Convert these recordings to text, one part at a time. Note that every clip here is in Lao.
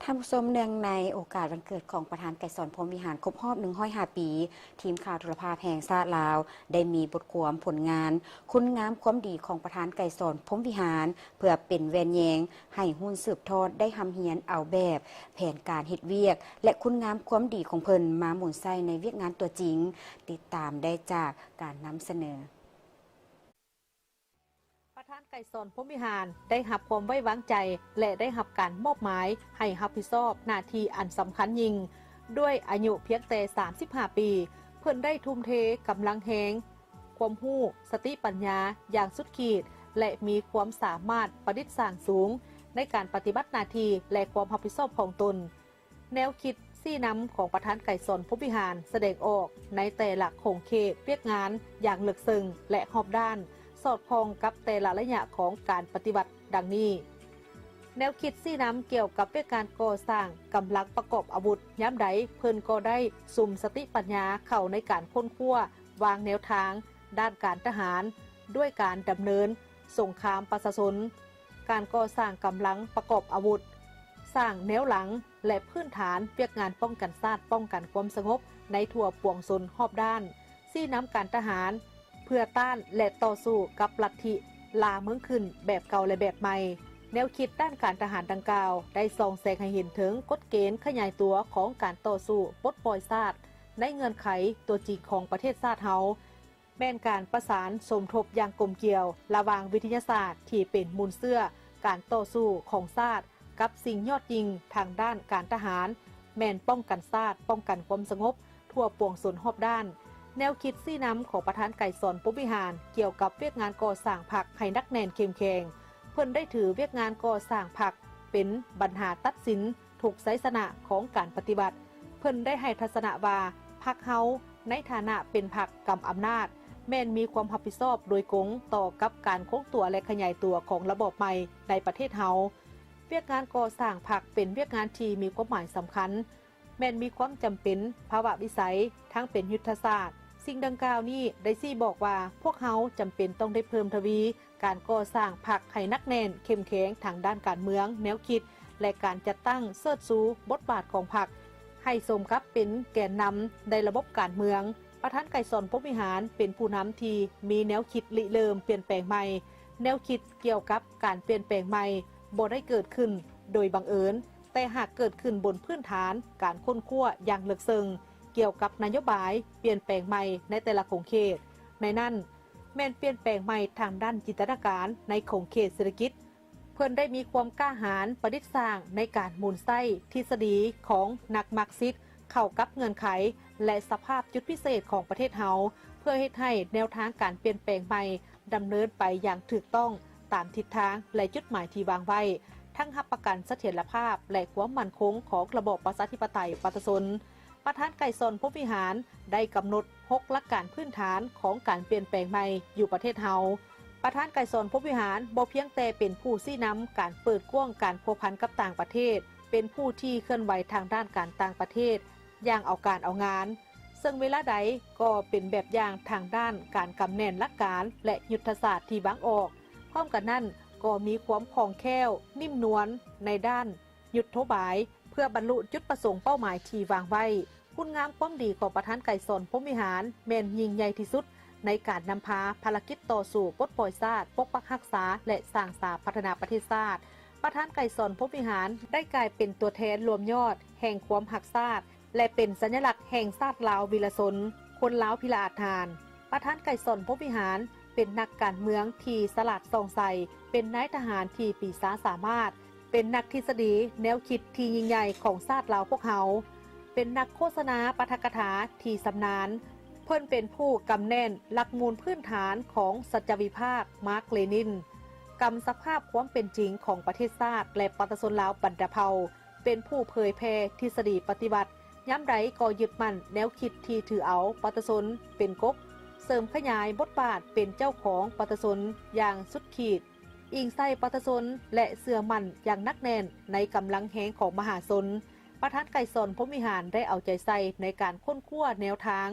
ທ່ານຜູ້ຊົມ, ເນື່ອງໃນໂອກາດວັນເກີດຂອງປະທານໄກສອນ ພົມວິຫານ ຄົບຮອບໜຶ່ງຮ້ອຍຫ້າປີ, ທີມຂ່າວໂທລະພາບແຫ່ງຊາດລາວ ໄດ້ມີບົດຄວາມຜົນງານ ຄຸນງາມຄວາມດີຂອງປະທານໄກສອນ ພົມວິຫານ ເພື່ອເປັນແວ່ນແຍງໃຫ້ຮຸ່ນສືບທອດໄດ້ຮ່ຳຮຽນເອົາແບບ ແຜນການເຮັດວຽກ ແລະ ຄຸນງາມຄວາມດີຂອງເພິ່ນມາໝູນໃຊ້ໃນວຽກງານຕົວຈິງ. ຕິດຕາມໄດ້ຈາກການນຳສະເໜີ. ປະທານໄກສອນ ພົມວິຫານ ໄດ້ຮັບຄວາມໄວ້ວາງໃຈ ແລະ ໄດ້ຮັບການມອບໝາຍໃຫ້ຮັບຜິດຊອບໜ້າທີ່ອັນສຳຄັນຍິ່ງ. ດ້ວຍອາຍຸພຽງແຕ່ສາມສິບຫ້າປີ, ເພິ່ນໄດ້ທຸ່ມເທກຳລັງແຮງ, ຄວາມຮູ້, ສະຕິປັນຍາຢ່າງສຸດຂີດ ແລະ ມີຄວາມສາມາດປະດິດສ້າງສູງໃນການປະຕິບັດໜ້າທີ່ ແລະ ຄວາມຮັບຜິດຊອບຂອງຕົນ. ແນວຄິດຊີ້ນຳຂອງປະທານໄກສອນ ພົມວິຫານ ສະແດງອອກໃນແຕ່ລະຂົງເຂດວຽກງານຢ່າງເລິກເຊິ່ງ ແລະ ຮອບດ້ານ, ສອດຄ່ອງກັບແຕ່ລະໄລຍະຂອງການປະຕິວັດ ດັ່ງນີ້. ແນວຄິດຊີ້ນຳກ່ຽວກັບວຽກງານກໍ່ສ້າງກຳລັງປະກອບອາວຸດ ຍາມໃດເພິ່ນກໍໄດ້ສຸມສະຕິປັນຍາເຂົ້າໃນການຄົ້ນຄວ້າວາງແນວທາງດ້ານການທະຫານ ດ້ວຍການດຳເນີນສົງຄາມປະຊາຊົນ, ການກໍ່ສ້າງກຳລັງປະກອບອາວຸດ, ສ້າງແນວຫຼັງ ແລະ ພື້ນຖານວຽກງານປ້ອງກັນຊາດ, ປ້ອງກັນຄວາມສະຫງົບໃນທົ່ວປວງຊົນຮອບດ້ານ, ຊີ້ນຳການທະຫານ ເພື່ອຕ້ານ ແລະ ຕໍ່ສູ້ກັບລັດທິລ່າເມືອງຂຶ້ນແບບເກົ່າ ແລະ ແບບໃໝ່. ແນວຄິດດ້ານການທະຫານດັ່ງກ່າວ ໄດ້ສ່ອງແສງໃຫ້ເຫັນເຖິງກົດເກນຂະຫຍາຍຕົວຂອງການຕໍ່ສູ້ປົດປ່ອຍຊາດ ໃນເງື່ອນໄຂຕົວຈິງຂອງປະເທດຊາດເຮົາ, ແມ່ນການປະສານສົມທົບຢ່າງກົມກຽວລະຫວ່າງວິທະຍາສາດທີ່ເປັນມູນເຊື້ອການຕໍ່ສູ້ຂອງຊາດ ກັບສິ່ງຍອດຍິ່ງທາງດ້ານການທະຫານ ແມ່ນປ້ອງກັນຊາດ, ປ້ອງກັນຄວາມສະຫງົບທົ່ວປວງຊົນຮອບດ້ານ. ແນວຄິດຊີ້ນຳຂອງປະທານໄກສອນ ພົມວິຫານ ກ່ຽວກັບວຽກງານກໍ່ສ້າງພັກໃຫ້ໜັກແໜ້ນເຂັ້ມແຂງ, ເພິ່ນໄດ້ຖືວຽກງານກໍ່ສ້າງພັກເປັນບັນຫາຕັດສິນ ທຸກໄຊຊະນະຂອງການປະຕິວັດ. ເພິ່ນໄດ້ໃຫ້ທັດສະນະວ່າ ພັກເຮົາໃນຖານະເປັນພັກກຳອຳນາດ ແມ່ນມີຄວາມຮັບຜິດຊອບໂດຍກົງຕໍ່ກັບການຄົງຕົວ ແລະ ຂະຫຍາຍຕົວຂອງລະບອບໃໝ່ໃນປະເທດເຮົາ. ວຽກງານກໍ່ສ້າງພັກເປັນວຽກງານທີ່ມີຄວາມໝາຍສຳຄັນ, ແມ່ນມີຄວາມຈຳເປັນ, ພາວະວິໄສ, ທັງເປັນຍຸດທະສາດ. ສິ່ງດັ່ງກ່າວນີ້ໄດ້ຊີ້ບອກວ່າ ພວກເຮົາຈຳເປັນຕ້ອງໄດ້ເພີ່ມທະວີ ການກໍ່ສ້າງພັກໃຫ້ໜັກແໜ້ນເຂັ້ມແຂງທາງດ້ານການເມືອງ, ແນວຄິດ ແລະ ການຈັດຕັ້ງເຊີດຊູບົດບາດຂອງພັກ ໃຫ້ສົມກັບເປັນແກນນຳໃນລະບົບການເມືອງ. ປະທານໄກສອນ ພົມວິຫານ ເປັນຜູ້ນຳທີ່ມີແນວຄິດລິເລີ່ມປ່ຽນແປງໃໝ່. ແນວຄິດກ່ຽວກັບການປ່ຽນແປງໃໝ່ບໍ່ໄດ້ເກີດຂຶ້ນໂດຍບັງເອີນ, ແຕ່ຫາກເກີດຂຶ້ນບົນພື້ນຖານການຄົ້ນຄວ້າຢ່າງເລິກເຊິ່ງ ກ່ຽວກັບນະໂຍບາຍປ່ຽນແປງໃໝ່ໃນແຕ່ລະຂົງເຂດ. ໃນນັ້ນ ແມ່ນປ່ຽນແປງໃໝ່ທາງດ້ານຈິນຕະນາການໃນຂົງເຂດເສດຖະກິດ. ເພິ່ນໄດ້ມີຄວາມກ້າຫານປະດິດສ້າງໃນການໝູນໃຊ້ທິດສະດີຂອງນັກມາກຊິດເຂົ້າກັບເງື່ອນໄຂ ແລະ ສະພາບຈຸດພິເສດຂອງປະເທດເຮົາ ເພື່ອເຮັດໃຫ້ແນວທາງການປ່ຽນແປງໃໝ່ດຳເນີນໄປຢ່າງຖືກຕ້ອງຕາມທິດທາງ ແລະ ຈຸດໝາຍທີ່ວາງໄວ້, ທັງຮັບປະກັນສະຖຽນລະພາບ ແລະ ຄວາມໝັ້ນຄົງຂອງລະບອບປະຊາທິປະໄຕປະຊາຊົນ. ປະທານໄກສອນ ພົມວິຫານ ໄດ້ກຳນົດຫົກຫຼັກການພື້ນຖານຂອງການປ່ຽນແປງໃໝ່ຢູ່ປະເທດເຮົາ. ປະທານໄກສອນ ພົມວິຫານ ບໍ່ພຽງແຕ່ເປັນຜູ້ຊີ້ນຳການເປີດກວ້າງການພົວພັນກັບຕ່າງປະເທດ, ເປັນຜູ້ທີ່ເຄື່ອນໄຫວທາງດ້ານການຕ່າງປະເທດຢ່າງເອົາການເອົາງານ, ເຊິ່ງເວລາໃດກໍເປັນແບບຢ່າງທາງດ້ານການກຳແໜ້ນຫຼັກການ ແລະ ຍຸດທະສາດທີ່ວາງອອກ. ພ້ອມກັນນັ້ນ ກໍມີຄວາມຄ່ອງແຄ້ວ, ນິ້ມນວນໃນດ້ານ ຍຸດໂທບາຍ ເພື່ອບັນລຸຈຸດປະສົງເປົ້າໝາຍທີ່ວາງໄວ້. ຄຸນງາມຄວາມດີຂອງປະທານໄກສອນ ພົມວິຫານ ແມ່ນຍິ່ງໃຫຍ່ທີ່ສຸດໃນການນຳພາພາລະກິດຕໍ່ສູ້ປົດປ່ອຍຊາດ, ປົກປັກຮັກສາ ແລະ ສ້າງສາພັດທະນາປະເທດຊາດ. ປະທານໄກສອນ ພົມວິຫານ ໄດ້ກາຍເປັນຕົວແທນລວມຍອດແຫ່ງຄວາມຮັກຊາດ ແລະ ເປັນສັນຍະລັກແຫ່ງຊາດລາວວີລະຊົນ, ຄົນລາວພິລະອາດຫານ. ປະທານໄກສອນ ພົມວິຫານ ເປັນນັກການເມືອງທີ່ສະຫຼາດສ່ອງໃສ, ເປັນນາຍທະຫານທີ່ປີຊາສາມາດ, ເປັນນັກທິດສະດີແນວຄິດທີ່ຍິ່ງໃຫຍ່ຂອງຊາດລາວພວກເຮົາ, ເປັນນັກໂຄສະນາປາຖະກະຖາທີ່ຊຳນານ. ເພິ່ນເປັນຜູ້ກຳແໜ້ນຫຼັກມູນພື້ນຖານຂອງສັດຈະວິພາກມາກ-ເລນິນ, ກຳສະພາບຄວາມເປັນຈິງຂອງປະເທດຊາດ ແລະ ປະຊາຊົນລາວບັນດາເຜົ່າ, ເປັນຜູ້ເຜີຍແຜ່ທິດສະດີປະຕິວັດ, ຍາມໃດກໍຍຶດໝັ້ນແນວຄິດທີ່ຖືເອົາປະຊາຊົນເປັນກົກ, ເສີມຂະຫຍາຍບົດບາດເປັນເຈົ້າຂອງປະຊາຊົນຢ່າງສຸດຂີດ, ອີງໃສ່ປະຊາຊົນ ແລະ ເຊື່ອໝັ້ນຢ່າງໜັກແໜ້ນໃນກຳລັງແຮງຂອງມະຫາຊົນ. ປະທານໄກສອນ ພົມວິຫານ ໄດ້ເອົາໃຈໃສ່ໃນການຄົ້ນຄວ້າແນວທາງ,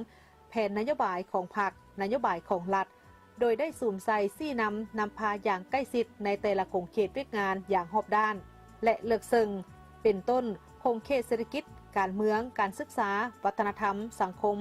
ແຜນນະໂຍບາຍຂອງພັກ, ນະໂຍບາຍຂອງລັດ, ໂດຍໄດ້ສຸມໃສ່ຊີ້ນຳນຳພາຢ່າງໃກ້ຊິດໃນແຕ່ລະຂົງເຂດວຽກງານຢ່າງຮອບດ້ານ ແລະ ເລິກເຊິ່ງ. ເປັນຕົ້ນ ຂົງເຂດເສດຖະກິດ, ການເມືອງ, ການສຶກສາ, ວັດທະນະທຳ, ສັງຄົມ,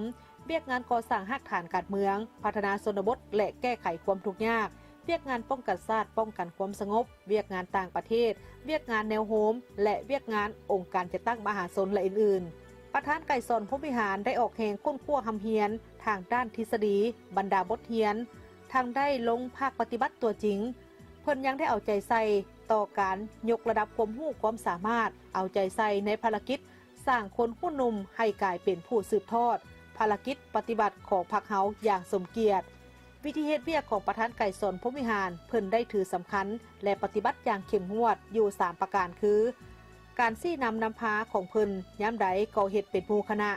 ວຽກງານກໍ່ສ້າງຮາກຖານການເມືອງ, ພັດທະນາຊົນນະບົດ ແລະ ແກ້ໄຂຄວາມທຸກຍາກ, ວຽກງານປ້ອງກັນຊາດ, ປ້ອງກັນຄວາມສະຫງົບ, ວຽກງານຕ່າງປະເທດ, ວຽກງານແນວໂຮມ ແລະ ວຽກງານອົງການຈັດຕັ້ງມະຫາຊົນ ແລະ ອື່ນໆ. ປະທານໄກສອນ ພົມວິຫານ ໄດ້ອອກແຮງຄົ້ນຄວ້າຮ່ຳຮຽນທາງດ້ານທິດສະດີ, ບັນດາບົດຮຽນ, ທັງໄດ້ລົງພາກປະຕິບັດຕົວຈິງ. ເພິ່ນຍັງໄດ້ເອົາໃຈໃສ່ຕໍ່ການຍົກລະດັບຄວາມຮູ້ຄວາມສາມາດ, ເອົາໃຈໃສ່ໃນພາລະກິດສ້າງຄົນຮຸ່ນໜຸ່ມໃຫ້ກາຍເປັນຜູ້ສືບທອດພາລະກິດປະຕິວັດຂອງພັກເຮົາຢ່າງສົມກຽດ. ວິທີເຮັດວຽກຂອງປະທານໄກສອນ ພົມວິຫານ ເພິ່ນໄດ້ຖືສຳຄັນ ແລະ ປະຕິບັດຢ່າງເຂັ້ມງວດຢູ່ສາມປະການຄື ການຊີ້ນຳນຳພາຂອງເພິ່ນຍາມໃດກໍເຮັດເປັນໝູ່ຄະນະ,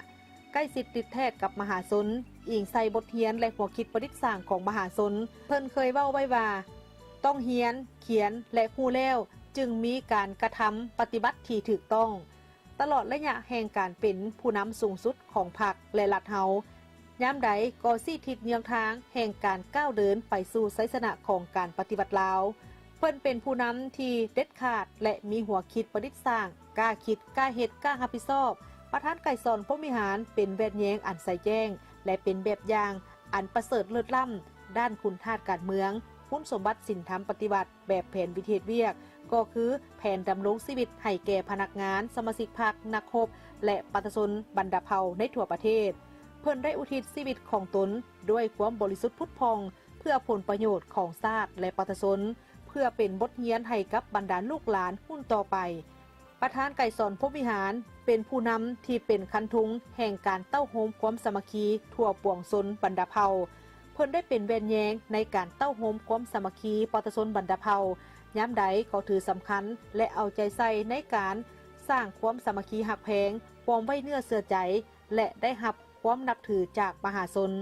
ໃກ້ຊິດຕິດແທດກັບມະຫາຊົນ, ອີງໃສ່ບົດຮຽນ ແລະ ຫົວຄິດປະດິດສ້າງຂອງມະຫາຊົນ. ເພິ່ນເຄີຍເວົ້າໄວ້ວ່າ ຕ້ອງຮຽນ, ຂຽນ ແລະ ຮູ້ແລ້ວ ຈຶ່ງມີການກະທຳປະຕິບັດທີ່ຖືກຕ້ອງ. ຕະຫຼອດໄລຍະແຫ່ງການເປັນຜູ້ນຳສູງສຸດຂອງພັກ ແລະ ລັດເຮົາ, ຍາມໃດກໍຊີ້ທິດເຍືອງທາງແຫ່ງການກ້າວເດີນໄປສູ່ໄຊຊະນະຂອງການປະຕິວັດລາວ. ເພິ່ນເປັນຜູ້ນຳທີ່ເດັດຂາດ ແລະ ມີຫົວຄິດປະດິດສ້າງ, ກ້າຄິດ, ກ້າເຮັດ, ກ້າຮັບຜິດຊອບ. ປະທານໄກສອນ ພົມວິຫານ ເປັນແວ່ນແຍງອັນໃສແຈ້ງ ແລະ ເປັນແບບຢ່າງອັນປະເສີດເລີດລ້ຳດ້ານຄຸນທາດການເມືອງ, ຄຸນສົມບັດສິນທຳປະຕິວັດ ແບບແຜນວິທີເຮັດວຽກ ກໍຄືແຜນດຳລົງຊີວິດໃຫ້ແກ່ພະນັກງານ, ສະມາຊິກພັກ, ນັກຮົບ ແລະ ປະຊາຊົນບັນດາເຜົ່າໃນທົ່ວປະເທດ. ເພິ່ນໄດ້ອຸທິດຊີວິດຂອງຕົນດ້ວຍຄວາມບໍລິສຸດຜຸດຜ່ອງ ເພື່ອຜົນປະໂຫຍດຂອງຊາດ ແລະ ປະຊາຊົນ, ເພື່ອເປັນບົດຮຽນໃຫ້ກັບບັນດາລູກຫຼານຮຸ່ນຕໍ່ໄປ. ປະທານໄກສອນ ພົມວິຫານ ເປັນຜູ້ນຳທີ່ເປັນຄັນທຸງແຫ່ງການເຕົ້າໂຮມຄວາມສາມັກຄີທົ່ວປວງຊົນບັນດາເຜົ່າ. ເພິ່ນໄດ້ເປັນແວ່ນແຍງໃນການເຕົ້າໂຮມຄວາມສາມັກຄີປະຊາຊົນບັນດາເຜົ່າ, ຍາມໃດກໍຖືສຳຄັນ ແລະ ເອົາໃຈໃສ່ໃນການສ້າງຄວາມສາມັກຄີຮັກແພງ, ຄວາມໄວ້ເນື້ອເຊື່ອໃຈ ແລະ ໄດ້ຮັບຄວາມນັບຖືຈາກມະຫາຊົນ.